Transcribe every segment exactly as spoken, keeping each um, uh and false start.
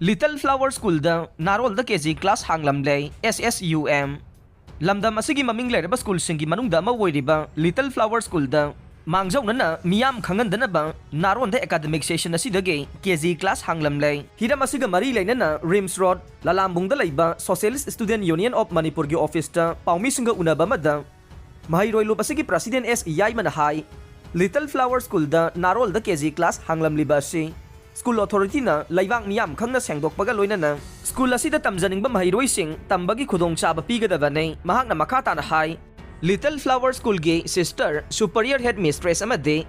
Little Flower Schoolꯗ ꯅꯥꯔꯣꯜꯗ ꯀꯦ G class ꯍꯥꯡꯂꯝꯂꯦ꯫ ꯑꯦꯁ S U M. ꯂꯝꯗꯝ ꯑꯁꯤꯒꯤ ꯃꯃꯤꯡ ꯂꯩꯔꯕ ꯁ꯭ꯀꯨꯜꯁꯤꯡꯒꯤ ꯃꯅꯨꯡꯗ ꯑꯃ ꯑꯣꯏꯔꯤꯕ Little Flower Schoolꯗ ꯃꯥꯡꯖꯧꯅꯅ ꯃꯤꯌꯥꯝ ꯈꯪꯍꯟꯗꯅꯕ ꯅꯥꯔꯣꯟꯗ academic session ꯑꯁꯤꯗꯒꯤ ꯀꯦ ꯖꯤ ꯀ꯭ꯂꯥꯁ ꯍꯥꯡꯂꯝꯂꯦ꯫ ꯍꯤꯔꯝ ꯑꯁꯤꯒ ꯃꯔꯤ ꯂꯩꯅꯅ ꯔꯤꯝꯁ ꯔꯣꯗ, ꯂꯂꯥꯝꯕꯨꯡꯗ ꯂꯩꯕ Socialist Student Union of ꯃꯅꯤꯄꯨꯔꯒꯤ ꯑꯣꯐꯤꯁꯇ ꯄꯥꯎꯃꯤꯁꯤꯡꯒ ꯎꯅꯕ ꯑꯃꯗ ꯃꯍꯩꯔꯣꯏ ꯂꯨꯞ ꯑꯁꯤꯒꯤ president ꯑꯦꯁ ꯏꯌꯥꯏꯃꯅ ꯍꯥꯏ, Little Flower Schoolꯗ ꯅꯥꯔꯣꯜꯗ ꯀꯦ ꯖꯤ ꯀ꯭ꯂꯥꯁ ꯍꯥꯡꯂꯝꯂꯤꯕ ꯑꯁꯤ ꯁ꯭ꯀꯨꯜ ꯑꯣꯊꯣꯔꯤꯇꯤꯅ ꯂꯩꯕꯥꯛ ꯃꯤꯌꯥꯝ ꯈꯪꯅ ꯁꯦꯡꯗꯣꯛꯄꯒ ꯂꯣꯏꯅꯅ ꯁ꯭ꯀꯨꯜ ꯑꯁꯤꯗ ꯇꯝꯖꯅꯤꯡꯕ ꯃꯍꯩꯔꯣꯏꯁꯤꯡ ꯇꯝꯕꯒꯤ ꯈꯨꯗꯣꯡꯆꯥꯕ ꯄꯤꯒꯗꯕꯅꯤ꯫ ꯃꯍꯥꯛꯅ ꯃꯈꯥ ꯇꯥꯅ ꯍꯥꯏ, Little Flower Schoolꯒꯤ sister, superior headmistress ꯑꯃꯗꯤ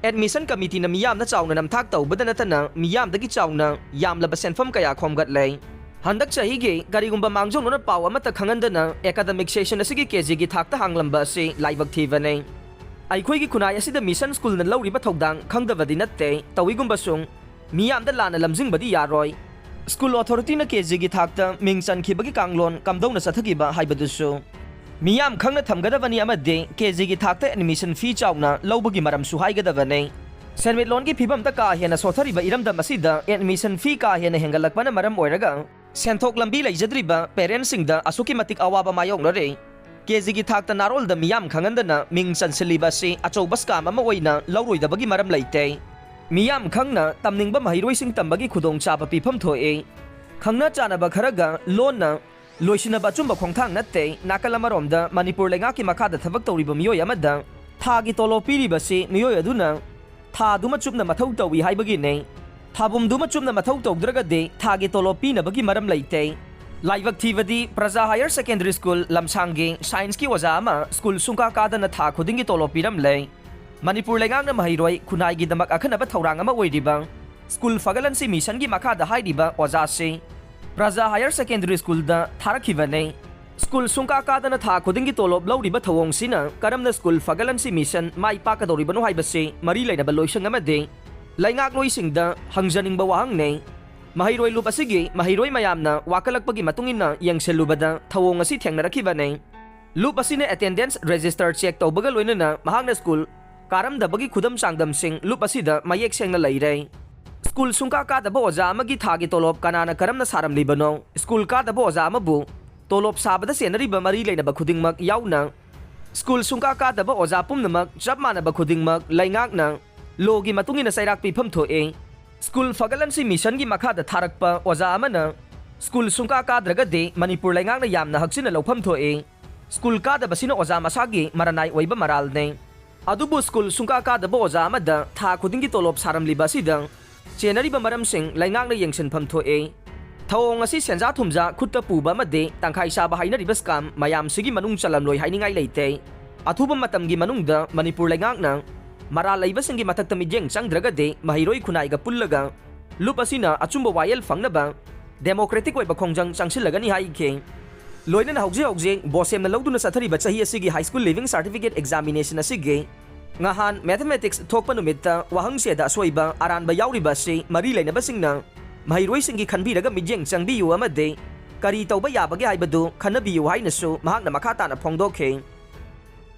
admission committeeꯅ ꯃꯤꯌꯥꯝꯅ ꯆꯥꯎꯅ ꯅꯝꯊꯥꯛ ꯇꯧꯕꯗ ꯅꯠꯇꯅ ꯃꯤꯌꯥꯝꯗꯒꯤ ꯆꯥꯎꯅ ꯌꯥꯝꯂꯕ ꯁꯦꯟꯐꯝ ꯀꯌꯥ ꯈꯣꯝꯒꯠꯂꯦ꯫ ꯍꯟꯗꯛ ꯆꯍꯤꯒꯤ ꯀꯔꯤꯒꯨꯝꯕ ꯃꯥꯡꯖꯧꯅꯅ ꯄꯥꯎ ꯑꯃꯠꯇ ꯈꯪꯍꯟꯗꯅ academic session ꯑꯁꯤꯒꯤ ꯀꯦ ꯖꯤꯒꯤ ꯊꯥꯛꯇ ꯍꯥꯡꯂꯝꯕ ꯑꯁꯤ ꯂꯥꯏꯕꯛ ꯊꯤꯕꯅꯤ꯫ ꯑꯩꯈꯣꯏꯒꯤ ꯈꯨꯟꯅꯥꯏ ꯑꯁꯤꯗ ꯃꯤꯁꯟ ꯁ꯭ꯀꯨꯜꯅ ꯂꯧꯔꯤꯕ ꯊꯧꯗꯥꯡ ꯈꯪꯗꯕꯗꯤ ꯅꯠꯇꯦ, ꯇꯧꯏꯒꯨꯝꯕꯁꯨꯡ ꯃꯤꯌꯥꯝꯗ ꯂꯥꯟꯅ ꯂꯝꯖꯤꯡꯕꯗꯤ ꯌꯥꯔꯣꯏ꯫ ꯁ꯭ꯀꯨꯜ ꯑꯣꯊꯣꯔꯤꯇꯤꯅ ꯀꯦ ꯖꯤꯒꯤ ꯊꯥꯛꯇ ꯃꯤꯡ ꯆꯟꯈꯤꯕꯒꯤ ꯀꯥꯡꯂꯣꯟ ꯀꯝꯗꯧꯅ ꯆꯠꯊꯈꯤꯕ ꯍꯥꯏꯕꯗꯨꯁꯨ ꯃꯤꯌꯥꯝ ꯈꯪꯅ ꯊꯝꯒꯗꯕꯅꯤ ꯑꯃꯗꯤ ꯀꯦ ꯖꯤꯒꯤ ꯊꯥꯛꯇ admission fee ꯆꯥꯎꯅ ꯂꯧꯕꯒꯤ ꯃꯔꯝꯁꯨ ꯍꯥꯏꯒꯗꯕꯅꯤ꯫ ꯁꯦꯟꯃꯤꯠꯂꯣꯟꯒꯤ ꯐꯤꯕꯝꯗ ꯀꯥ ꯍꯦꯟꯅ ꯁꯣꯊꯔꯤꯕ ꯏꯔꯝꯗꯝ ꯑꯁꯤꯗ admission fee ꯀꯥ ꯍꯦꯟꯅ ꯍꯦꯟꯒꯠꯂꯛꯄꯅ ꯃꯔꯝ ꯑꯣꯏꯔꯒ ꯁꯦꯟꯊꯣꯛ ꯂꯝꯕꯤ ꯂꯩꯖꯗ꯭ꯔꯤꯕ parentꯁꯤꯡꯗ ꯑꯁꯨꯛꯀꯤ ꯃꯇꯤꯛ ꯑꯋꯥꯕ ꯃꯥꯌꯣꯛꯅꯔꯦ꯫ ꯀꯦ ꯖꯤꯒꯤ ꯊꯥꯛꯇ ꯅꯥꯔꯣꯜꯗ ꯃꯤꯌꯥꯝ ꯈꯪꯍꯟꯗꯅ ꯃꯤꯡ ꯆꯟꯁꯤꯜꯂꯤꯕ ꯑꯁꯤ ꯑꯆꯧꯕ scam ꯑꯃ ꯑꯣꯏꯅ ꯂꯧꯔꯣꯏꯗꯕꯒꯤ ꯃꯔꯝ ꯂꯩꯇꯦ꯫ ꯃꯤꯌꯥꯝ ꯈꯪꯅ ꯇꯝꯅꯤꯡꯕ ꯃꯍꯩꯔꯣꯏꯁꯤꯡ ꯇꯝꯕꯒꯤ ꯈꯨꯗꯣꯡꯆꯥꯕ ꯄꯤꯐꯝ ꯊꯣꯛꯏ꯫ ꯈꯪꯅ ꯆꯥꯟꯅꯕ ꯈꯔꯒ ꯂꯣꯟꯅ ꯂꯣꯏꯁꯤꯟꯅꯕ ꯑꯆꯨꯝꯕ ꯈꯣꯡꯊꯥꯡ ꯅꯠꯇꯦ꯫ ꯅꯥꯀꯜ ꯑꯃꯔꯣꯝꯗ ꯃꯅꯤꯄꯨꯔ ꯂꯩꯉꯥꯛꯀꯤ ꯃꯈꯥꯗ ꯊꯕꯛ ꯇꯧꯔꯤꯕ ꯃꯤꯑꯣꯏ ꯑꯃꯗ ꯊꯥꯒꯤ ꯇꯣꯂꯣꯞ ꯄꯤꯔꯤꯕꯁꯤ ꯃꯤꯑꯣꯏ ꯑꯗꯨꯅ ꯊꯥꯗꯨꯃ ꯆꯨꯞꯅ ꯃꯊꯧ ꯇꯧꯏ ꯍꯥꯏꯕꯒꯤꯅꯤ꯫ ꯊꯥꯕꯨꯝꯗꯨꯃ ꯆꯨꯞꯅ ꯃꯊꯧ ꯇꯧꯗ꯭ꯔꯒꯗꯤ ꯊꯥꯒꯤ ꯇꯣꯂꯣꯞ ꯄꯤꯅꯕꯒꯤ ꯃꯔꯝ ꯂꯩꯇꯦ꯫ ꯂꯥꯏꯕꯛ ꯊꯤꯕꯗꯤ ꯄ꯭ꯔꯖꯥ ꯍꯥꯌꯔ ꯁꯦꯀꯦꯟꯗꯔꯤ ꯁ꯭ꯀꯨꯜ ꯂꯝꯁꯥꯡꯒꯤ ꯁꯥꯏꯟꯁꯀꯤ ꯑꯣꯖꯥ ꯑꯃ ꯁ꯭ꯀꯨꯜ ꯁꯨꯡꯀꯥ ꯀꯥꯗꯅ ꯊꯥ ꯈꯨꯗꯤꯡꯒꯤ ꯇꯣꯂꯣꯞ ꯄꯤꯔꯝꯂꯦ꯫ ꯃꯅꯤꯄꯨꯔ ꯂꯩꯉꯥꯛꯅ ꯃꯍꯩꯔꯣꯏ ꯈꯨꯟꯅꯥꯏꯒꯤꯗꯃꯛ ꯑꯈꯟꯅꯕ ꯊꯧꯔꯥꯡ ꯑꯃ ꯑꯣꯏꯔꯤꯕ ꯁ꯭ꯀꯨꯜ ꯐꯒꯠꯍꯟꯁꯤ ꯃꯤꯁꯟꯒꯤ ꯃꯈꯥꯗ ꯍꯥꯏꯔꯤꯕ ꯑꯣꯖꯥꯁꯤ ꯄ꯭ꯔꯖꯥ ꯍꯥꯌꯔ ꯁꯦꯀꯦꯟꯗꯔꯤ ꯁ꯭ꯀꯨꯜꯗ ꯊꯥꯔꯛꯈꯤꯕꯅꯤ꯫ ꯁ꯭ꯀꯨꯜ ꯁꯨꯡꯀꯥ ꯀꯥꯗꯅ ꯊꯥ ꯈꯨꯗꯤꯡꯒꯤ ꯇꯣꯂꯣꯞ ꯂꯧꯔꯤꯕ ꯊꯧꯑꯣꯡꯁꯤꯅ ꯀꯔꯝꯅ ꯁ꯭ꯀꯨꯜ ꯐꯒꯠꯍꯟꯁꯤ ꯃꯤꯁꯟ ꯃꯥꯏ ꯄꯥꯛꯀꯗꯧꯔꯤꯕꯅꯣ ꯍꯥꯏꯕꯁꯤ ꯃꯔꯤ ꯂꯩꯅꯕ ꯂꯣꯏꯁꯪ ꯑꯃꯗꯤ ꯂꯩꯉꯥꯛꯂꯣꯏꯁꯤꯡꯗ ꯍꯪꯖꯅꯤꯡꯕ ꯋꯥꯍꯪꯅꯤ꯫ ꯃꯍꯩꯔꯣꯏ ꯂꯨꯞ ꯑꯁꯤꯒꯤ ꯃꯍꯩꯔꯣꯏ ꯃꯌꯥꯝꯅ ꯋꯥꯀꯠꯂꯛꯄꯒꯤ ꯃꯇꯨꯡ ꯏꯟꯅ ꯌꯦꯡꯁꯤꯜꯂꯨꯕꯗ ꯊꯧꯑꯣꯡ ꯑꯁꯤ ꯊꯦꯡꯅꯔꯛꯈꯤꯕꯅꯤ꯫ ꯂꯨꯞ ꯑꯁꯤꯅ attendance register check ꯇꯧꯕꯒ ꯂꯣꯏꯅꯅ ꯃꯍꯥꯛꯅ ꯁ꯭ꯀꯨꯜ ꯀꯥꯔꯝꯗꯕꯒꯤ ꯈꯨꯗꯝ ꯆꯥꯡꯗꯝꯁꯤꯡ ꯂꯨꯞ ꯑꯁꯤꯗ ꯃꯌꯦꯛ ꯁꯦꯡꯅ ꯂꯩꯔꯦ꯫ ꯁ꯭ꯀꯨꯜ ꯁꯨꯡꯀꯥ ꯀꯥꯗꯕ ꯑꯣꯖꯥ ꯑꯃꯒꯤ ꯊꯥꯒꯤ ꯇꯣꯂꯣꯞ ꯀꯅꯥꯅ ꯀꯔꯝꯅ ꯁꯥꯔꯝꯂꯤꯕꯅꯣ? ꯁ꯭ꯀꯨꯜ ꯀꯥꯗꯕ ꯑꯣꯖꯥ ꯑꯃꯕꯨ ꯇꯣꯂꯣꯞ ꯁꯥꯕꯗ ꯆꯦꯟꯅꯔꯤꯕ ꯃꯔꯤ ꯂꯩꯅꯕ ꯈꯨꯗꯤꯡꯃꯛ ꯌꯥꯎꯅ, ꯁ꯭ꯀꯨꯜ ꯁꯨꯡꯀꯥ ꯀꯥꯗꯕ ꯑꯣꯖꯥ ꯄꯨꯝꯅꯃꯛ ꯆꯞ ꯃꯥꯟꯅꯕ ꯈꯨꯗꯤꯡꯃꯛ ꯂꯩꯉꯥꯛꯅ ꯂꯣꯒꯤ ꯃꯇꯨꯡ ꯏꯟꯅ ꯆꯩꯔꯥꯛ ꯄꯤꯐꯝ ꯊꯣꯛꯏ꯫ ꯁ꯭ꯀꯨꯜ ꯐꯒꯠꯍꯟꯁꯤ ꯃꯤꯁꯟꯒꯤ ꯃꯈꯥꯗ ꯊꯥꯔꯛꯄ ꯑꯣꯖꯥ ꯑꯃꯅ ꯁ꯭ꯀꯨꯜ ꯁꯨꯡꯀꯥ ꯀꯥꯗ꯭ꯔꯒꯗꯤ ꯃꯅꯤꯄꯨꯔ ꯂꯩꯉꯥꯛꯅ ꯌꯥꯝꯅ ꯍꯛꯆꯤꯟꯅ ꯂꯧꯐꯝ ꯊꯣꯛꯏ꯫ ꯁ꯭ꯀꯨꯜ ꯀꯥꯗꯕꯁꯤꯅ ꯑꯣꯖꯥ ꯃꯁꯥꯒꯤ ꯃꯔꯅꯥꯏ ꯑꯣꯏꯕ ꯃꯔꯥꯜꯅꯤ꯫ ꯑꯗꯨꯕꯨ ꯁ꯭ꯀꯨꯜ ꯁꯨꯡꯀꯥ ꯀꯥꯗꯕ ꯑꯣꯖꯥ ꯑꯃꯗ ꯊꯥ ꯈꯨꯗꯤꯡꯒꯤ ꯇꯣꯂꯣꯞ ꯁꯥꯔꯝꯂꯤꯕ ꯑꯁꯤꯗ ꯆꯦꯟꯅꯔꯤꯕ ꯃꯔꯝꯁꯤꯡ ꯂꯩꯉꯥꯛꯅ ꯌꯦꯡꯁꯤꯟꯐꯝ ꯊꯣꯛꯏ꯫ ꯊꯧꯑꯣꯡ ꯑꯁꯤ ꯁꯦꯟꯖꯥ ꯊꯨꯝꯖꯥ ꯈꯨꯠꯇ ꯄꯨꯕ ꯑꯃꯗꯤ ꯇꯪꯈꯥꯏ ꯆꯥꯕ ꯍꯥꯏꯅꯔꯤꯕ ꯁ꯭ꯀꯥꯝ ꯃꯌꯥꯝꯁꯤꯒꯤ ꯃꯅꯨꯡ ꯆꯜꯂꯝꯂꯣꯏ ꯍꯥꯏꯅꯤꯡꯉꯥꯏ ꯂꯩꯇꯦ꯫ ꯑꯊꯨꯕ ꯃꯇꯝꯒꯤ ꯃꯅꯨꯡꯗ ꯃꯅꯤꯄꯨꯔ ꯂꯩꯉꯥꯛꯅ ꯃꯔꯥꯜ ꯂꯩꯕꯁꯤꯡꯒꯤ ꯃꯊꯛꯇ ꯃꯤꯠꯌꯦꯡ ꯆꯪꯗ꯭ꯔꯒꯗꯤ ꯃꯍꯩꯔꯣꯏ ꯈꯨꯟꯅꯥꯏꯒ ꯄꯨꯜꯂꯒ ꯂꯨꯞ ꯑꯁꯤꯅ ꯑꯆꯨꯝꯕ ꯋꯥꯌꯦꯜ ꯐꯪꯅꯕ ꯗꯦꯃꯣꯀ꯭ꯔꯦꯇꯤꯛ ꯑꯣꯏꯕ ꯈꯣꯡꯖꯪ ꯆꯪꯁꯤꯜꯂꯒꯅꯤ ꯍꯥꯏꯈꯤ꯫ ꯂꯣꯏꯅꯅ ꯍꯧꯖꯤꯛ ꯍꯧꯖꯤꯛ ꯕꯣꯁꯦꯝꯅ ꯂꯧꯗꯨꯅ ꯆꯠꯊꯔꯤꯕ ꯆꯍꯤ ꯑꯁꯤꯒꯤ high school leaving certificate examination ꯑꯁꯤꯒꯤ ꯉꯍꯥꯟ ꯃꯦꯊꯃꯦꯇꯤꯛꯁ ꯊꯣꯛꯄ ꯅꯨꯃꯤꯠꯇ ꯋꯥꯍꯪꯆꯦꯗ ꯑꯁꯣꯏꯕ ꯑꯔꯥꯟꯕ ꯌꯥꯎꯔꯤꯕ ꯑꯁꯤ ꯃꯔꯤ ꯂꯩꯅꯕꯁꯤꯡꯅ ꯃꯍꯩꯔꯣꯏꯁꯤꯡꯒꯤ ꯈꯟꯕꯤꯔꯒ ꯃꯤꯠꯌꯦꯡ ꯆꯪꯕꯤꯌꯨ ꯑꯃꯗꯤ ꯀꯔꯤ ꯇꯧꯕ ꯌꯥꯕꯒꯦ ꯍꯥꯏꯕꯗꯨ ꯈꯟꯅꯕꯤꯌꯨ ꯍꯥꯏꯅꯁꯨ ꯃꯍꯥꯛꯅ ꯃꯈꯥ ꯇꯥꯅ ꯐꯣꯡꯗꯣꯛꯈꯤ꯫